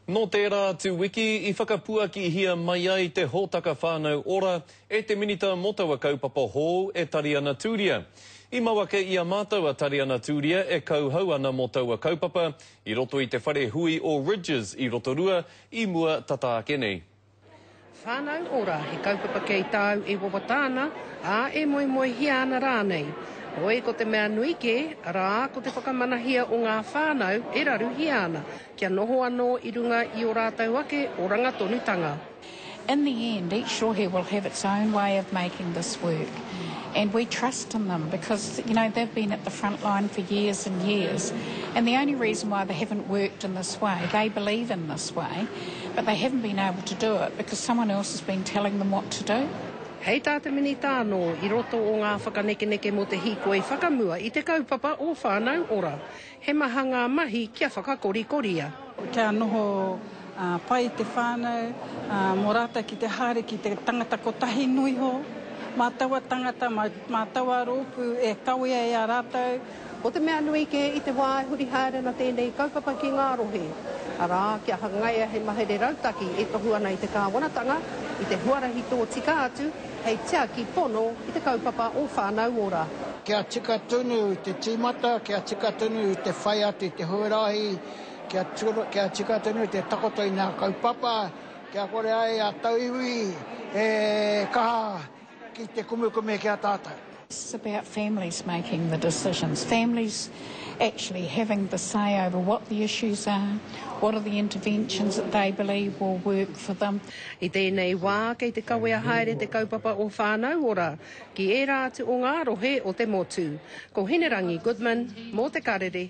Nō tērā atu wiki i whakapuakihia mai ai te hōtaka Whānau Ora e te Minita mō taua kaupapa hou e Tariana Tūria. I mau ake i a mātou a Tariana Tūria e kauhau ana mō taua kaupapa i roto i te whare hui o Ridges i Rotorua i mua tata ake nei. Whānau Ora, he kaupapa kei tāu e wawata ana, ā, e moemoehia ana rānei. Hoi, ko te mea nui kē, arā, ko te whakamanahia o ngā whānau e raruhia ana, kia noho anō i runga i ō rātou ake oranga tonutanga. In the end, each rohe will have its own way of making this work and we trust in them because, you know, they've been at the front line for years and years and the only reason why they haven't worked in this way, they believe in this way, but they haven't been able to do it because someone else has been telling them what to do. Hei tā te Minita anō, i roto o ngā whakanekeneke mō te hīkoi whakamua i te kaupapa o Whānau Ora, he maha ngā mahi kia whakakorikoria. Kia noho pai te whānau, mō rātou ki te haere ki te tangata kotahi noa iho, mā taua tangata, mā taua rōpū e kawea i a rātou. Ko te mea nui kē i te wā e huri haere ana tēnei kaupapa ki ngā rohe, arā, kia hangaia he mahere rautaki e tohu ana i te kāwanatanga i te huarahi tōtika atu hei tiaki pono i te kaupapa o Whānau Ora. Kia tika tonu te tīmata, kia tika tonu te whai atu i te huarahi, kia, kia tika tonu te takoto i ngā kaupapa, kia kore ai a tauiwi e kaha ki te kumukume ki a tātou. This is about families making the decisions, families actually having the say over what the issues are, what are the interventions that they believe will work for them. I tēnei wā, kei te kawea haere te kaupapa o Whānau Ora ki ērā atu o ngā rohe o te motu. Ko Hinerangi Goodman, mō Te Karere.